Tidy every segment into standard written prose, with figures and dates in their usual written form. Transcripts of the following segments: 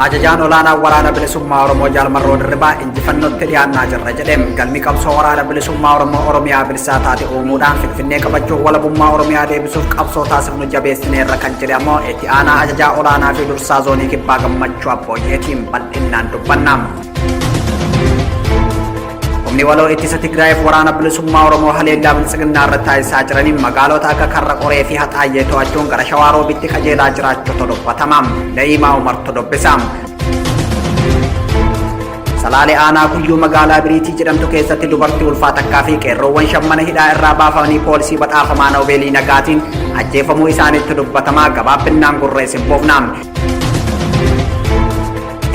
Ajajaan olaanaa Waraana Bilisummaa Oromoo Jaal Marroo Dirribaa injifannootti dhiyaannaa jirra jedhe. Galmi qabsoo Waraana Bilisummaa Oromoo Oromiyaa bilisaa taate uumuudhaan Finfinnee qabachuuf walabummaa Oromiyaa deebisuuf qabsoo taasifnu jabeessineerra kan jedhe ammoo itti aanaa ajajaa olaanaa fi dursaa zoonii kibbaa Gammachuu Abbooyyeetiin bal'innaan dubbanna. Humni waloo ittisa Tigraayiif waraana bilisummaa Oromoo haleellaa biltsiginnaa irratti taasisaa jiraniin magaalota akka Karra Qoree fi Haxaayyee to'achuun gara Shawaa Roobitti qajeelaa jiraachuutu dubbatama. Na'iimaa Umartu dubbisa. Salaalee aanaa Kuyyuu magaalaa Biriitii jedhamtu keessatti dubartii ulfaa takkaa fi qeerroowwan shan mana hidhaa irraa baafamanii poolisii badhaafamaa Noobeelii Nagaatiin ajjeefamuu isaaniitti dubbatama. Gabaabbinnaan gurra isin buufna.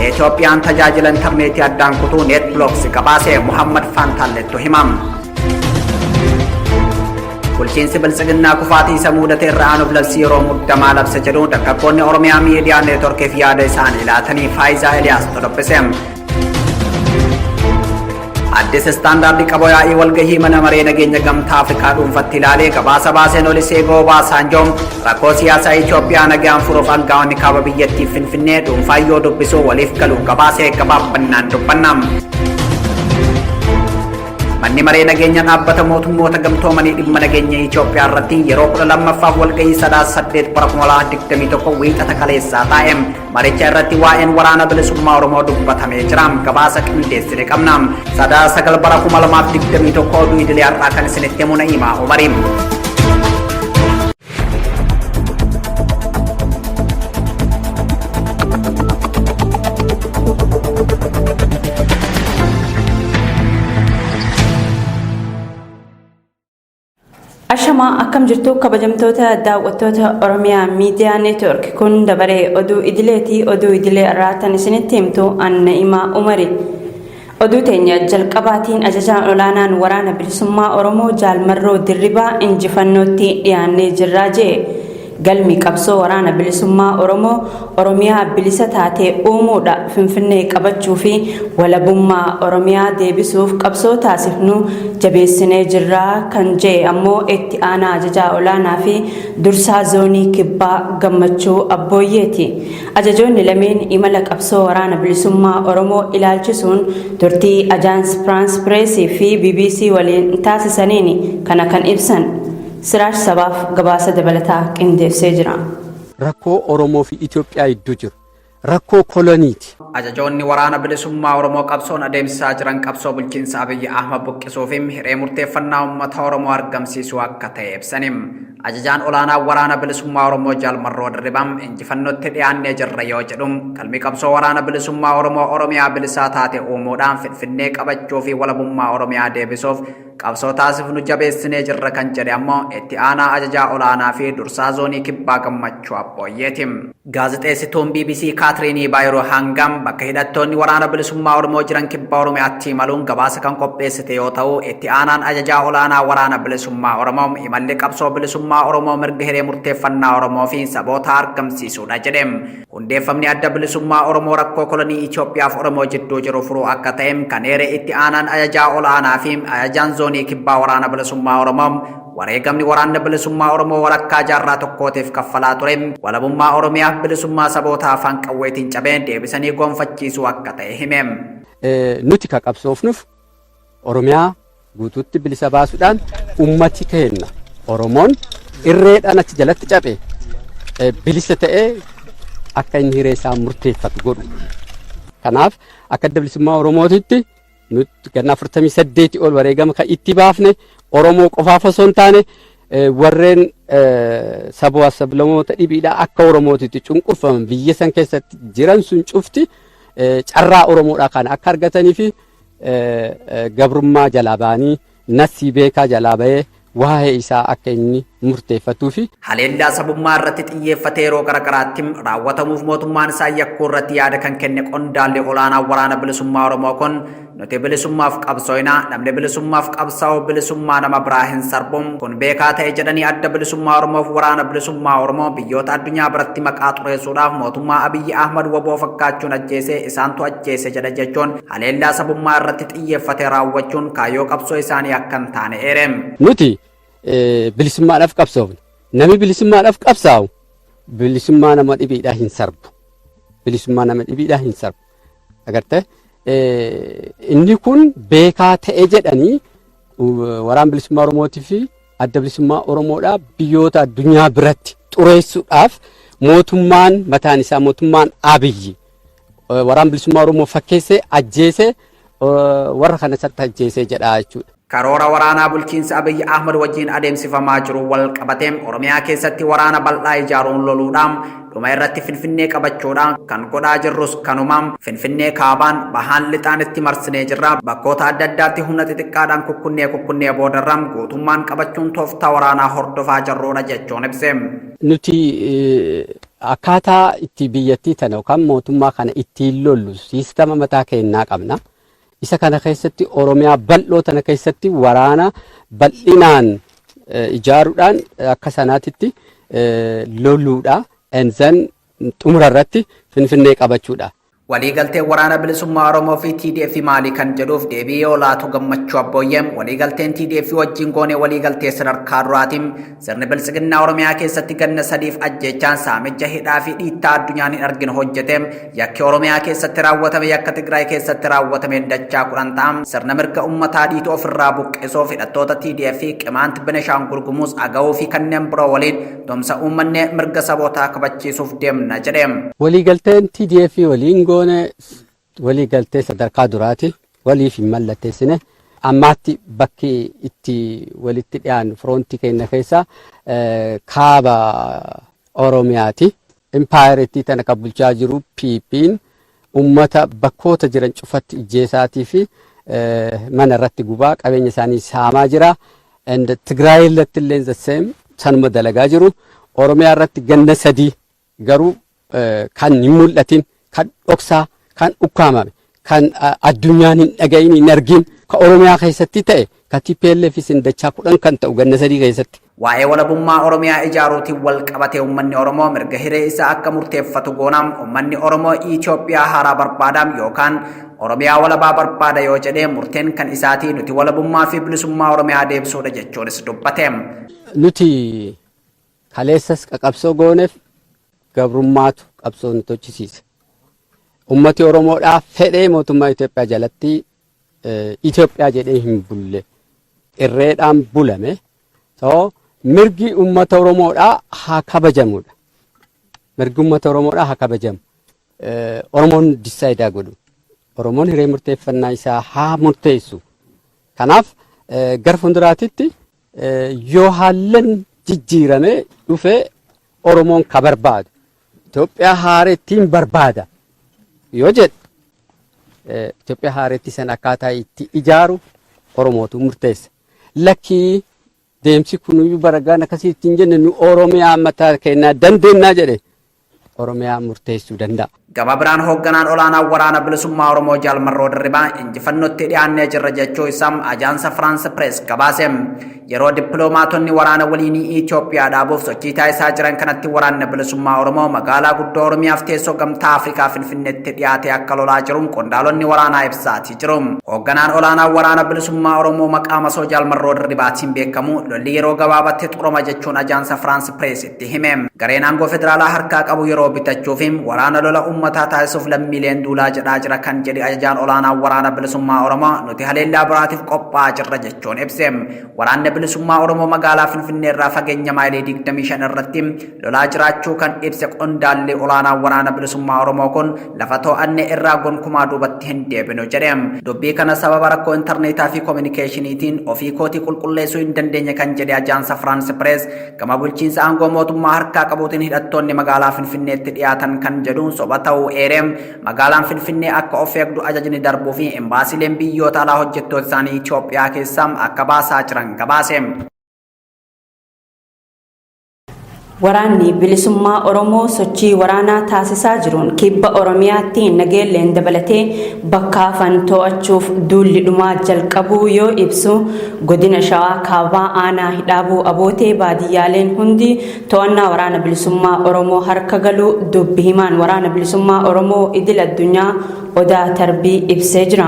Itoophiyaan tajaajila intarneetii addaan kutuu NetBlocks gabaase Muhammad Faantaallettu hima. Bulchiinsi Biltsiginnaa kufaatii isa mudate irra aanuuf labsii yeroo muddamaa labse jedhu dargaggoonni Oromiyaa Miidiyaa Neetworkiif yaada isaanii laatanii Faayizaa Eliyaas dubbise. Addis Standard qaboo yaa'ii walgahii mana maree nageenya gamtaa Afrikaa dhuunfatti ilaalee gabaasa baaseen Olusegun Obasanjoo rakkoo siyaasaa Itoophiyaa nagaan furuuf aangaa'onni kaaba biyyattii Finfinnee dhuunfaan yoo dubbisuu waliif galuu gabaasee gabaabbannaan dubbanna. Manni maree nageenya dhaabbata mootummoota gamtoomanii dhimma nageenya Itoophiyaa irratti yeroo 12ffaaf walgahii Sadaasa 8 bara 2021 wiixata kaleessaa taa'e. Maricha irratti waa'een waraana bilisummaa Oromoo dubbatamee jira. Gabaasa qindeessine qabna. Sadaasa 9 bara 2021 oduu idilee har'aa kan isinitti himu Na'iimaa Umari. Ashamaa akkam jirtu kabajamtoota daawwattoota Oromiyaa Miidiyaa Neetwoork kun dabaree oduu idileetii oduu idilee irraa tan isinitti himtu Anna'imaa Umari. Oduu teenya jalqabaatiin ajajaan olaanaan waraana bilisummaa Oromoo Jaalmarroo Dirribaa injifannootti dhiyaannee jirraa jee. Galmi qabsoo waraana bilisummaa Oromoo Oromiyaa bilisa taate uumuudha. Finfinnee qabachuu fi walabummaa Oromiyaa deebisuuf qabsoo taasifnu jabeessinee jirraa kan jee ammoo itti aanaa ajajaa olaanaa fi dursaa zoonii kibbaa Gammachuu Abbooyyeeti. Ajajoonni lameen imala qabsoo waraana bilisummaa Oromoo ilaalchisuun turtii Ajaans Firaans Pireesii fi BBC waliin taasisaniin kana kan ibsan. Siraaj Sabaaf gabaasa dabalataa qindeessee jira. Rakkoo Oromoo fi Itoophiyaa gidduu jiru rakkoo koloniiti. Ajajoonni waraana bilisummaa Oromoo qabsoon adeemsisaa jiran qabsoo bulchiinsa Abiyyi Ahmad buqqisuu fi hiree murteeffannaa uummata Oromoo argamsiisuu akka ta'e ibsani. Ajajaan olaanaa waraana bilisummaa Oromoo Jaal Marroo Dirribaa injifannootti dhiyaannee jirra yoo jedhu galmi qabsoo waraana bilisummaa Oromoo Oromiyaa bilisaa taate uumuudhaan Finfinnee qabachuu fi walabummaa Oromiyaa deebisuuf Qabsoo taasifnu jabeessinee jirra kan jedhe ammoo itti aanaa ajajaa olaanaa fi dursaa zoonii kibbaa Gammachuu Abbooyyeeti. Gaazexeessituun BBC Kaatiriinii Baayiroo Hangam bakka hidhattoonni waraana bilisummaa Oromoo jiran kibba Oromiyaatti imaluun gabaasa kan qopheessite yoo ta'u, itti aanaan ajajaa olaanaa waraana bilisummaa Oromoo imalli qabsoo bilisummaa Oromoo mirga hiree murteeffannaa Oromoo fi saboota argamsiisuudha jedhe. Hundeeffamni Adda Bilisummaa Oromoo rakkoo kolonii Itoophiyaaf Oromoo jidduu jiru furuu akka ta'e kan eere itti aanaan ajajaa ol'aanaa fi ajajaan zoonii kibbaa waraana bilisummaa Oromoo wareegamni waraanni bilisummaa Oromoo walakkaa jaarraa tokkootiif kaffalaa ture walabummaa Oromiyaaf bilisummaa saboota afaan qawweetiin cabee deebisanii gonfachiisuu akka ta'e hime. Nuti ka qabsoofnuuf Oromiyaa guutuutti bilisa baasuudhaan ummati keenna Oromoon irreedhaan achi jalatti cabe bilisa ta'ee akka inni hiree isaa murteeffatu godhu. Kanaaf akka adda bilisummaa Oromootitti nuti ganna 48 ol wareegama kan itti baafne Oromoo qofaaf osoo hin taane warreen sabaa sablamoota dhibiidhaa akka Oromootitti cunqurfaman biyya san keessatti jiran sun cufti carraa Oromoodhaa kana akka argatanii fi gabrummaa jalaa ba'anii nasii beekaa jalaa ba'ee waa'ee isaa akka inni murteeffatuufi. Haleellaa sabummaa irratti xiyyeeffatee yeroo garagaraatti raawwatamuuf mootummaan isaa yakkuu irratti yaada kan kenne qondaalli olaanaa waraana bilisummaa Oromoo kun nuti bilisummaaf qabsooyna namni bilisummaaf qabsaa'u bilisummaa nama biraa hin sarbu kun beekaa ta'e jedhanii adda bilisummaa Oromoof waraana bilisummaa Oromoo biyyoota addunyaa biratti maqaa xureessuudhaaf mootummaa Abiyyi Ahmad waboo fakkaachuun ajjeese isaantu ajjeese jedha jechuun haleellaa sabummaa irratti xiyyeeffate raawwachuun kaayyoo qabsoo isaanii akka hin taane eere. Nuti bilisummaadhaaf qabsoofna. Namni bilisummaadhaaf qabsaa'u bilisummaa nama dhibiidhaa hin sarbu. Bilisummaa nama dhibiidhaa hin sarbu. Agartee, inni kun beekaa ta'e jedhanii waraan bilisummaa Oromootii fi adda bilisummaa Oromoodhaa biyyoota addunyaa biratti xureessuudhaaf mootummaan mataan isaa, mootummaan Abiyyi, waraan bilisummaa Oromoo fakkeessee ajjeesee, warra kana isatti ajjeesee jedha jechuudha. Karoora waraanaa bulchiinsa Abiyyi Ahmad wajjin adeemsifamaa jiru wal qabatee Oromiyaa keessatti waraana bal'aa ijaaruun loluudhaan dhuma irratti Finfinnee qabachuudhaan kan godhaa jirrus kanuma. Finfinnee kaabaan, bahaan, lixaan itti marsinee jirra. Bakkoota adda addaatti humna xixiqqaadhaan kukkunnee kukkunnee boodarra guutummaan qabachuun tooftaa waraanaa hordofaa jirrudha jechuun ibse. Nuti akkaataa itti biyyattii tana yookaan mootummaa kana ittiin lollu siistama mataa keenyaa qabna. Isa kana keessatti Oromiyaa bal'oo tana keessatti waraana bal'inaan ijaaruudhaan akka sanaatitti loluudha. And then xumura irratti Finfinnee qabachuudha. Waliigalteen waraana bilisummaa Oromoo fi TDF maali kan jedhuuf deebii yoo laatu Gammachuu Abbooyyee, waliigalteen TDF wajjin goone waliigaltee sadarkaa duraatiin. Sirni biltsiginnaa Oromiyaa keessatti ganna 3f ajjeechaan, saamicha, hidhaa fi dhiittaa addunyaan hin argine hojjete. Yakki Oromiyaa keessatti raawwatame yakka Tigraay keessatti raawwatameen dachaa 10 ta'a. Sirna mirga uummataa dhiitu ofirraa buqqisuuf hidhattoota TDF, Qimaant, Beneshaangul Gumuz, Agawuu fi kanneen biroo waliin tumsa uummanne mirga sabootaa kabachiisuuf deemna jedhe. Waliigalteen TDF waliin goone waliigaltee sadarkaa duraati. Waliif hin mallatteessine. Ammaatti bakki itti walitti dhiyaannu firoontii keenya keessaa kaaba Oromiyaati. Impaayerittii tana kan bulchaa jiru PP'n uummata bakkoota jiran cufatti ijjeesaatii fi mana irratti gubaa, qabeenya isaanii saamaa jira. And Tigraay irratti illee the same sanuma dalagaa jiru. Oromiyaa irratti ganna 3 garuu kan hin mul'atin, kan dhoksaa, kan ukkaamame, kan addunyaan hin dhagayin, hin argin, kan Oromiyaa keessatti ta'e kan TPLF isin dachaa 10 kan ta'u ganna 3 keessatti. Waa'ee walabummaa Oromiyaa ijaaruutiin wal qabatee uummanni Oromoo mirga hiree isaa akka murteeffatu goonaam. Uummanni Oromoo Itoophiyaa haaraa barbaadaam yookaan Oromiyaa walabaa barbaada yoo jedhee, murteen kan isaatii. Nuti walabummaa fi bilisummaa Oromiyaa deebisuudha jechuunis dubbate. Nuti kaleessas qaqabsoo gooneef gabrummaatu qabsoo nu tochisiise. Ummati Oromoodhaa fedhee mootummaa Itoophiyaa jalatti Itoophiyaa jedhee hin bulle. Irreedhaan bulame. So mirgi ummata Oromoodhaa haa kabajamudha. Mirgi ummata Oromoodhaa haa kabajamu. Oromoon decide godhu. Oromoon hiree murteeffannaa isaa haa murteessu. Kanaaf gara fuulduraatitti yoo haallan jijjiirame dhufee Oromoon ka barbaadu Itoophiyaa haarettiin barbaada yoo jedhe, Itoophiyaa haaretti san akkaataa itti ijaaru Oromootu murteessa. Lakkii, deemsi kunuyyuu baragaan akkasii ittiin jenne, nu Oromiyaa mataa keenyaa dandeennaa jedhe, Oromiyaa murteessuu danda'a. Gama biraan hoogganaan olaanaa waraana bilisummaa Oromoo Jaal Marroo Dirribaa injifannootti dhiyaannee jirra jechuu isaa Ajaansa Firaans Pirees gabaase. Yeroo dippiloomaatonni waraana waliinii Itoophiyaa dhaabuuf sochii taasisaa jiran kanatti waraanni bilisummaa Oromoo magaalaa guddoo Oromiyaaf teessoo gamtaa Afrikaa Finfinneetti dhiyaatee akka lolaa jiruun qondaalonni waraanaa ibsaatii jiru. Hoogganaan olaanaa waraana bilisummaa Oromoo maqaa masoo Jaal Marroo Dirribaatiin beekamu lolli yeroo gabaabaatti xurama jechuun Ajaansa Firaans Pirees itti hime. Gareen aangoo federaalaa harkaa qabu yeroo bitachuu fi waraana lola uummataa taasisuuf lammiileen duulaa jedhaa jira kan jedhe ajajaan olaanaa waraana bilisummaa Oromoo, nuti haleellaa biraatiif qophaa'aa jirra jechuun ibse. Waraanni bilisummaa Oromoo magaalaa Finfinnee irraa fageenya maayilii 25 irratti lolaa jiraachuu kan ibse qondaalli olaanaa waraana bilisummaa Oromoo kun, lafa to'anne irraa gonkumaa duubatti hin deebinu jedhe. Dubbii kana sababa rakkoo intarneetaa fi koominikeeshiniitiin ofii kootii qulqulleessuu hin dandeenye kan jedhe Ajaansa Firaans Pirees, gama bulchiinsa aangoo mootummaa harkaa qabuutiin hidhattoonni magaalaa Finfinneetti dhiyaatan kan jedhu soba ta'uu eere. Magaalaan Finfinnee akka of eegdu ajajni darbuu fi embaasiileen biyyoota alaa hojjettoota isaanii Itoophiyaa keessaa akka baasaa jiran gabaase. Waraanni bilisummaa Oromoo sochii waraanaa taasisaa jiruun kibba Oromiyaatti Nageelleen dabalatee bakka hafan to'achuuf duulli dhumaa jalqabuu yoo ibsu, godina Shawaa Kaabaa aanaa Hidhaabuu Abootee baadiyyaaleen hundi to'annaa waraana bilisummaa Oromoo harka galuu dubbi himaan waraana bilisummaa Oromoo idil addunyaa Odaa Tarbii ibsee jira.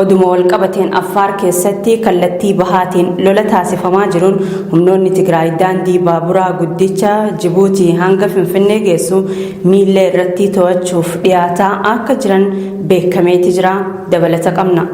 Oduma walqabateen Affaar keessatti kallattii bahaatiin lola taasifamaa jiruun humnoonni Tigraay daandii baaburaa guddicha Jibuutii hanga Finfinnee geessu miilla irratti to'achuuf dhiyaataa akka jiran beekameeti jira. Dabalata qabna.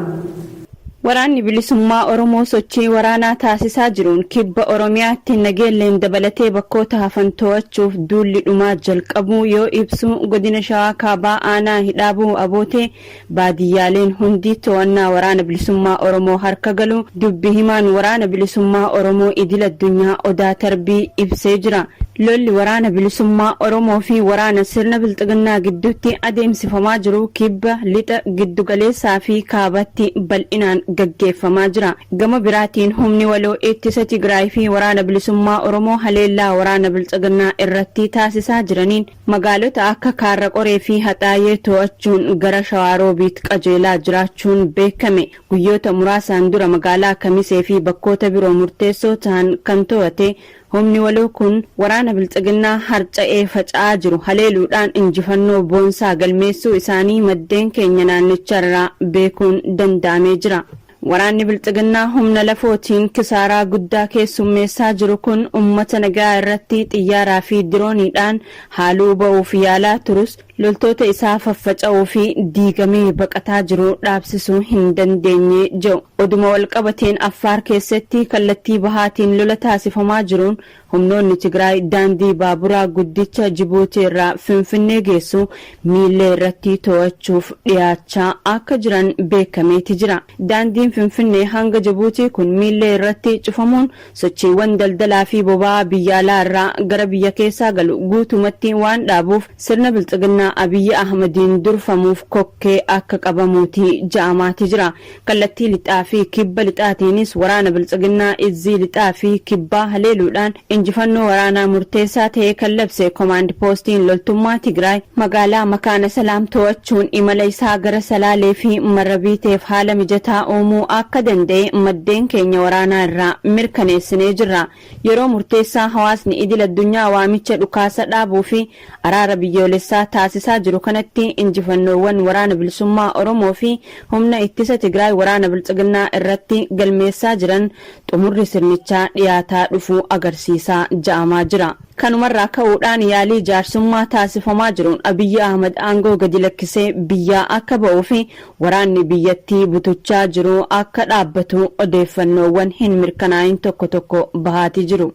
Waraanni bilisummaa Oromoo sochii waraanaa taasisaa jiruun kibba Oromiyaatti Nageelleen dabalatee bakkoota hafan to'achuuf duulli dhumaa jalqabuu yoo ibsu, godina Shawaa Kaabaa aanaa Hidhaabuu Abootee baadiyyaaleen hundi to'annaa Waraana Bilisummaa Oromoo harka galu dubbi himaan Waraana Bilisummaa Oromoo idil addunyaa Odaa Tarbii ibsee jira. Lolli Waraana Bilisummaa Oromoo fi waraana sirna Bilxiginnaa gidduutti adeemsifamaa jiru kibba, lixa, giddugaleessaa fi kaabatti bal'inaan gaggeeffamaa jira. Gama biraatiin humni waloo ittisa Tigraay fi Waraana Bilisummaa Oromoo haleellaa waraana Bilxiginnaa irratti taasisaa jiraniin magaalota akka Kaarra Qoree fi Haxaayee to'achuun gara Shawaaroobiit qajeelaa jiraachuun beekame. Guyyoota muraasaan dura magaalaa Kamisee fi bakkoota biroo murteessoo ta'an kan to'ate humni waloo kun waraana Bilxiginnaa harca'ee faca'aa jiru haleeluudhaan injifannoo boonsaa galmeessuu isaanii maddeen keenya naannicharraa beekuun danda'amee jira. Waraanni Bilxiginnaa humna lafootiin kisaaraa guddaa keessummeessaa jiru kun uummata nagaa irratti xiyyaaraa fi dirooniidhaan haaluu ba'uuf yaalaa turus, loltoota isaa faffaca'uu fi diigamee baqataa jiru dhaabsisuu hin dandeenye jedhu. Oduma walqabateen, Affaar keessatti kallattii bahaatiin lola taasifamaa jiruun humnoonni Tigraay daandii baaburaa guddicha Jibuutii irraa Finfinnee geessu miillee irratti to'achuuf dhiyaachaa akka jiran beekameeti jira. Daandiin Finfinnee hanga Jibuutii kun miillee irratti cufamuun sochiiwwan daldalaa fi boba'aa biyya alaa irraa gara biyya keessaa galu guutumatti waan dhaabuuf sirna Bilxiginnaa Abiyyi Ahmadiin durfamuuf kokkee akka qabamuuti ja'amaati jira. Kallattii lixaa fi kibba lixaatiinis waraana Bilxiginnaa izzii lixaa fi kibbaa haleeluudhaan injifannoo waraanaa murteessaa ta'e kan labse komaand poostiin loltummaa Tigraay magaalaa Makaana Salaam to'achuun imala isaa gara Salaalee fi Marrabiiteef haala mijataa uumuu akka danda'e maddeen keenya waraanaa irraa mirkaneessinee jirra. Yeroo murteessaa hawaasni idil addunyaa waamicha dhukaasa dhaabuu fi araara biyyoolessaa taasisaa jiru kanatti injifannoowwan Waraana Bilisummaa Oromoo fi humna ittisa Tigraay waraana Bilxiginnaa irratti galmeessaa jiran xumurri sirnichaa dhiyaataa dhufuu agarsiisaa ja'amaa jira. Kanumarraa ka'uudhaan yaalii jaarsummaa taasifamaa jiruun Abiyyi Ahmad aangoo gadi lakkisee biyyaa akka ba'uu fi waraanni biyyattii butuchaa jiru akka dhaabbatu odeeffannoowwan hin mirkanaa'in tokko tokko bahaatii jiru.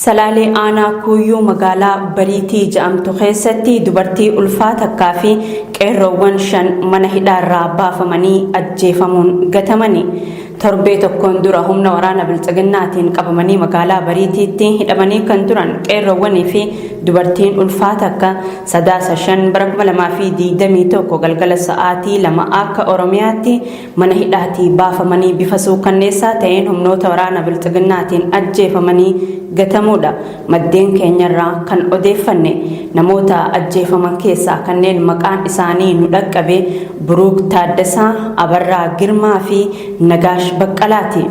Salaalee aanaa Kuuyyuu magaalaa Bariitii jedhamtu keessatti dubartii ulfaa takkaa fi qeerroowwan 5 mana hidhaarraa baafamanii ajjeefamuun gatamani. Torbee tokkoon dura humna waraana Bilxiginnaatiin qabamanii magaalaa Bariitiitti hidhamanii kan turan qeerroowwanii fi dubartiin ulfaa takka Sadaasa 5 bara 2021 galgala sa'aatii 2 akka Oromiyaatti mana hidhaatii baafamanii bifa suukkanneessaa ta'een humnoota waraana Bilxiginnaatiin ajjeefamanii gatamuudha maddeen keenyarraa kan odeeffanne. Namoota ajjeefaman keessaa kanneen maqaan isaanii nu dhaqqabe Buruuk Taaddasaa, Abarraa Girmaa fi Nagaash Baqqalaati.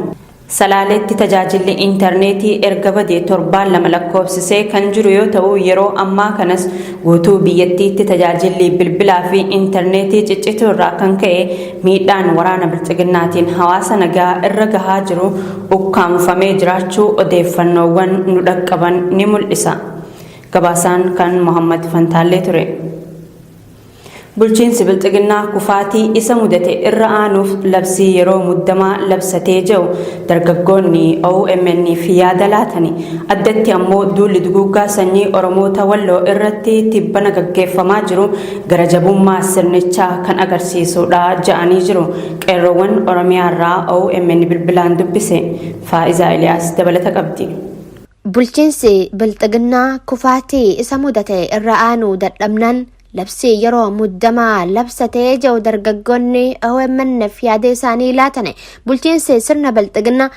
Salaaleetti tajaajilli intarneetii erga badee torbaan 2 lakkoofsisee kan jiru yoo ta'u, yeroo ammaa kanas guutuu biyyattiitti tajaajilli bilbilaa fi intarneetii ciccituu irraa kan ka'e miidhaan waraana Bilxiginnaatiin hawaasa nagaa irra gahaa jiru ukkaamfamee jiraachuu odeeffannoowwan nu dhaqqaban ni mul'isa. Gabaasaan kan Mohammad Fantaallee ture. Bulchiinsi Bilxiginnaa kufaatii isa mudate irra aanuuf labsii yeroo muddamaa labsatee jiru dargaggoonni OMN fi yaada laatani. Addatti ammoo duulli duguuggaa sanyii Oromoota Walloo irratti tibbana gaggeeffamaa jiru gara jabummaa sirnichaa kan agarsiisudha ja'anii jiru. Qeerroowwan Oromiyaa irraa OMN bilbilaan dubbise. Faa'izaa Iliyaas dabalata qabdi. Bulchiinsi Bilxiginnaa kufaatii isa mudate irra aanuu dadhabnaan labsii yeroo muddamaa labsatee jiru dargaggoonni OMNf yaada isaanii laatane. Bulchiinsi sirna Bilxiginnaa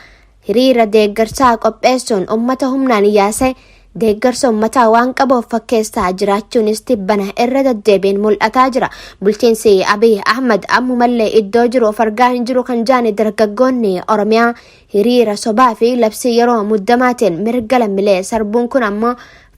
hiriira deeggarsaa qopheessuun uummata humnaan yaase deeggarsa uummataa waan qabuuf fakkeessaa jiraachuunis tibbana irra deddeebiin mul'ataa jira. Bulchiinsi Abiy Ahmad ammumallee iddoo jiru of argaa hin jiru kan jaani dargaggoonni Oromiyaa, hiriira sobaa fi labsii yeroo muddamaatiin mirga lammiilee sarbuun kun ammoo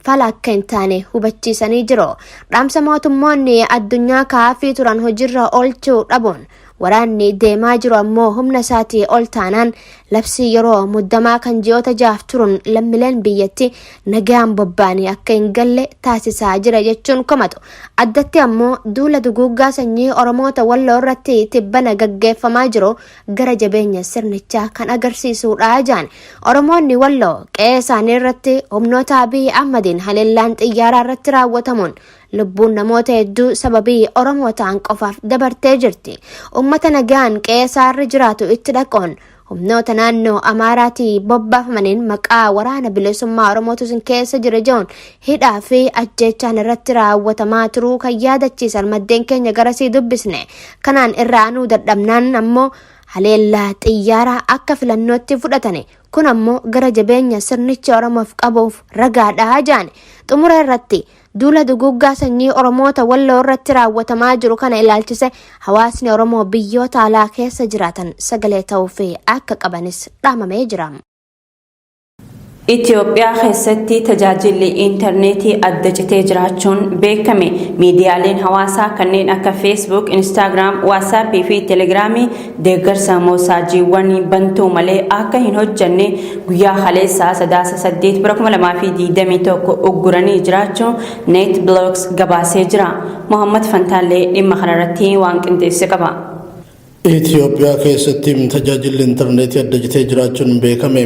fala akka hin taane hubachiisanii jiru. Dhaamsa mootummoonni addunyaa kaafii turan hojiirra oolchuu dhabuun Waraanni deemaa jiru ammoo humna isaatii ol taanaan labsii yeroo muddamaa kan ji'oota 6f turuun lammileen biyyatti nagaan bobba'anii akka hin galle taasisaa jira jechuun komatu. Addatti ammoo duula duguuggaa sanyii Oromoota Walloo irratti tibbana gaggeeffamaa jiru gara jabeenya sirnichaa kan agarsiisuudha jaan. Oromoonni Walloo qe'ee isaanii irratti humnoota Abiy Ahmadiin haleellaan xiyyaaraa irratti raawwatamuun lubbuun namoota hedduu sababii Oromoo ta'an qofaaf dabartee jirti. Uummata nagaan qe'ee isaarra jiraatu itti dhaquun humnoota naannoo Amaaraatii bobbaafamaniin maqaa waraana bilisummaa Oromootu isin keessa jira jechuun hidhaa fi ajjeechaan irratti raawwatamaa turuu kan yaadachiisan maddeen keenya garasii dubbisne. Kanaan irra aanuu dadhabnaan ammoo haleellaa xiyyaaraa akka filannootti fudhatane. Kun ammoo gara jabeenya sirnichi Oromoof qabuuf ragaadha jaan. Xumura irratti duula duguuggaa sanyii Oromoota Walloo irratti raawwatamaa jiru kana ilaalchise hawaasni Oromoo biyyoota alaa keessa jiraatan sagalee ta'uu fi akka qabanis dhaamamee jira. Itoophiyaa keessatti tajaajilli intarneetii adda citee jiraachuun beekame. Miidiyaaleen hawaasaa kanneen akka Facebook, Instagram, WhatsApp fi Telegiraamii deeggarsa moosaajiiwwan bantuu malee akka hin hojjanne guyyaa kaleessaa Sadaasa 8 bara 2021 ugguranii jiraachuun NetBlocks gabaasee jira. Mohammad Fantaallee dhimma kanarratti waan qindeesse qaba. Itoophiyaa keessatti tajaajilli intarneetii adda citee jiraachuun beekame.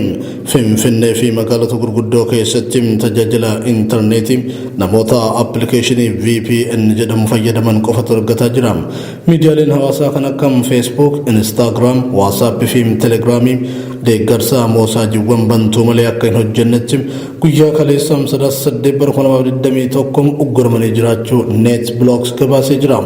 Finfinnee fi magaalota gurguddoo keessatti tajaajila intarneetii namoota appilikeeshinii VPN jedhamu fayyadaman qofatu argataa jira. Miidiyaaleen hawaasaa kan akka Facebook, Instagram, WhatsApp fi Telegiraamii deeggarsa moosaajiiwwan bantuu malee akka hin hojjennetti guyyaa kaleessa Sadaasa 8 bara 2021 ugguramanii jiraachuu NetBlocks gabaasee jira.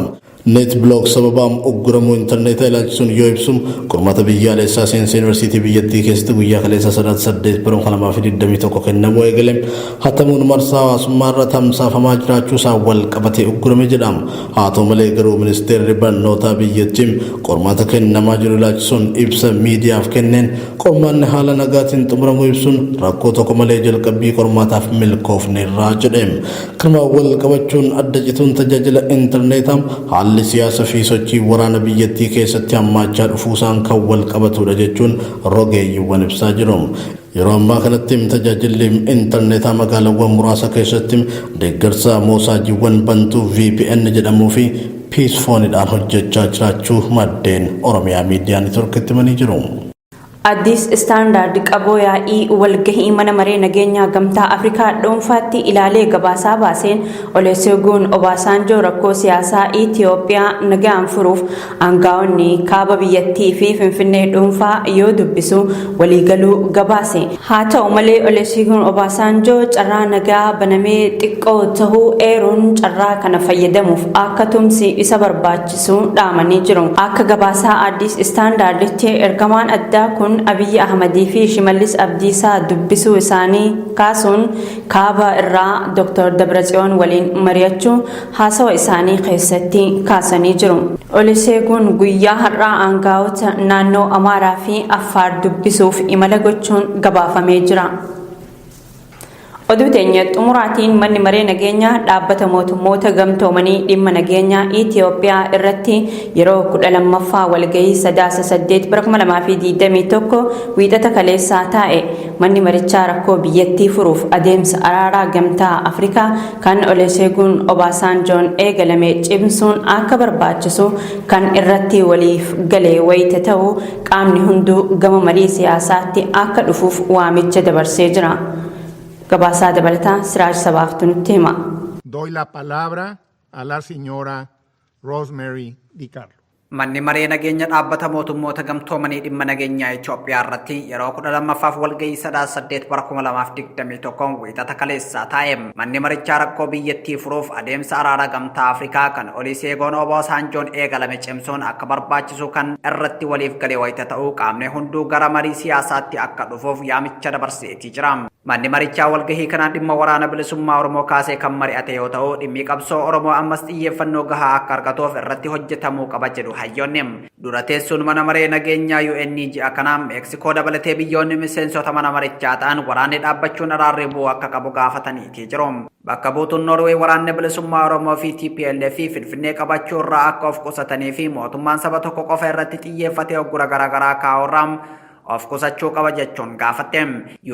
NetBlocks sababa ugguramuu intarneetaa ilaalchisuun yoo ibsu, qormaata biyyaalessaa seensa yuunivarsiitii biyyattii keessatti guyyaa kaleessa Sadaasa 8 bara 2021 kennamuu eegale hatamuun marsaa hawaasummaa irra tamsaafamaa jiraachuu isaa wal qabatee uggurame jedhama. Haa ta'u malee garuu ministeerri barnootaa biyyattii qormaata kennamaa jiru ilaalchisuun ibsa miidiyaaf kenneen qormaanni haala nagaatiin xumuramuu ibsuun rakkoo tokko malee jalqabbii qormaataaf milkoofneerraa jedhe. Kanuma wal qabachuun adda cituun tajaajila intarneetaa haalli siyaasa fi sochii waraana biyyattii keessatti hammaachaa dhufuusaan kan wal qabatudha jechuun rogeeyyiiwwan ibsaa jiru. Yeroo ammaa kanatti tajaajilli intarneetaa magaalaawwan muraasa keessatti deeggarsa moosaajiiwwan bantuu VPN jedhamuu fi Psiphonidhaan hojjechaa jiraachuu maddeen Oromiyaa Miidiyaa Neetworkitti himanii jiru. Addis Standard qaboo yaa'ii walgahii mana maree nageenyaa Gamtaa Afrikaa dhuunfaatti ilaalee gabaasaa baaseen, Olusegun Obasanjoo rakkoo siyaasaa Itiyoophiyaa nagaan furuuf aangaa'onni kaaba biyyattii fi Finfinnee dhuunfaa yoo dubbisu waliigaluu gabaase. Haa ta'u malee, Olusegun Obasanjoo carraa nagaa banamee xiqqoo tahuu eeruun carraa kana fayyadamuuf akka tumsi isa barbaachisu dhaamanii jiru. Akka gabaasaa Addis Standarditti, ergamaan addaa kun Abiyyi Ahmadii fi Shimallis Abdiisaa dubbisuu isaanii kaasuun kaaba irraa Dr. Dabratsiyoon waliin mari'achuu haasawa isaanii keessatti kaasanii jiru. Olusegun guyyaa har'aa aangaa'ota naannoo Amaaraa fi Affaar dubbisuuf imala gochuun gabaafamee jira. Oduu teenya xumuraatiin, manni maree nageenyaa dhaabbata mootummoota gamtoomanii dhimma nageenyaa Itiyoophiyaa irratti yeroo 12ffaa walgahii Sadaasa 8 bara 2021 wiixata kaleessaa taa'e. Manni marichaa rakkoo biyyattii furuuf adeemsa araaraa Gamtaa Afrikaa kan Olusegun Obaasanjoon eegalame cimsuun akka barbaachisu kan irratti waliif galee wayita ta'u, qaamni hunduu gama marii siyaasaatti akka dhufuuf waamicha dabarsee jira. Gabaasaa dabalataa Siraaj Sabaaftu nutti hima. Doy la palabra a la señora Rosemary DiCarlo. Manni maree nageenya dhaabbata mootummoota gamtoomanii dhimma nageenyaa Itoophiyaa irratti yeroo 12ffaaf walgahii Sadaasa 8 bara 2021 wiixata kaleessaa taa'e. Manni marichaa rakkoo biyyattii furuuf adeemsa araara Gamtaa Afrikaa kan Olusegun Obasanjoon eegalame cimsuun akka barbaachisu kan irratti waliif galee wayita ta'u, qaamni hunduu gara marii siyaasaatti akka dhufuuf yaamicha dabarseetii jira. Manni marichaa walgahii kanaan dhimma waraana bilisummaa Oromoo kaasee kan mari'ate yoo ta'u, dhimmi qabsoo Oromoo ammas xiyyeeffannoo gahaa akka argatuuf irratti hojjetamuu qaba jedhu. hayyoonni. Dura teessuun mana maree nageenyaa UN ji'a kanaa Meeksikoo dabalatee biyyoonni miseensota mana marichaa ta'an waraanni dhaabbachuun araarri bu'uu akka qabu gaafataniitii jiru. Bakka buutuun Noorweey waraanni bilisummaa Oromoo fi TPLF Finfinnee qabachuu irraa akka of qusatanii fi mootummaan saba tokko qofa irratti xiyyeeffatee oggura garaagaraa kaa'urraa of qusachuu qaba jechuun gaafatte.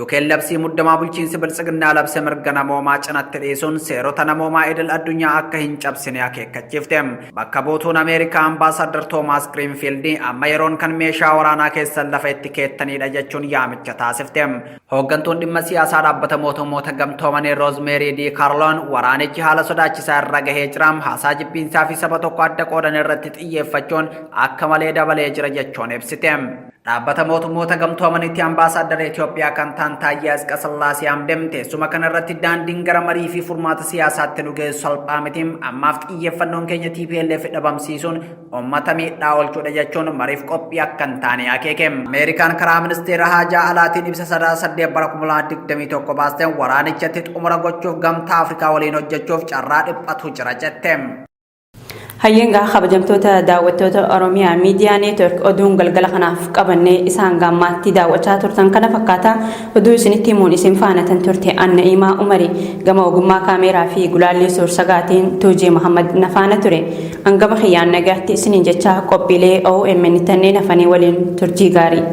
UK'n labsii muddamaa bulchiinsi biltsiginnaa labse mirga namoomaa cinatti dhiisuun seerota namoomaa idil addunyaa akka hin cabsine akeekkachiifte. Bakka buutuun Ameerikaa Ambaasaddar Toomaas Giriinfiild amma yeroon kan meeshaa waraanaa keessan lafa itti keettanidha jechuun yaamicha taasifte. Hooggantuun dhimma siyaasaa dhaabbata mootummoota gamtoomanii Roozmeerii Dii Kaarloon waraanichi haala sodaachisaa irra gahee jira. Haasaa jibbiinsaa fi saba tokko adda qoodan irratti xiyyeeffachuun akka malee dabalee jira jechuun ibsite. Dhaabbata mootummoota gamtoomanitti ambaasaaddara Itoophiyaa kan ta'an Taayyee Asqasillaasee Amdem teessuma kana irratti daandiin gara marii fi furmaata siyaasaatti nu geessu salphaa miti. Ammaaf xiyyeeffannoon keenya TPLF dhabamsiisuun uummata miidhaa oolchuudha jechuun mariif qophii akka hin taane akeeke. Ameerikaan karaa ministeera haajaa alaatiin ibsa Sadaasa 8 bara 2021 baasteen waraanichatti xumura gochuuf gamtaa Afrikaa waliin hojjechuuf carraa dhiphatu jira jette. Hayyeengaa kabajamtoota daawwattoota Oromiyaa Miidiyaa Neetwork, oduun galgala kanaaf qabannee isaan gammaatti daawwachaa turtan kana fakkaata. Oduu isinitti himuun isin faana tan turte Anna'iimaa Umari, gama ogummaa kaameeraa fi gulaallii suur-sagaatiin Tuujii Muhammad na faana ture. Hangama kiyyaan nagaatti isiniin jecha, qophiilee OMN tanneen hafanii waliin turtii gaarii.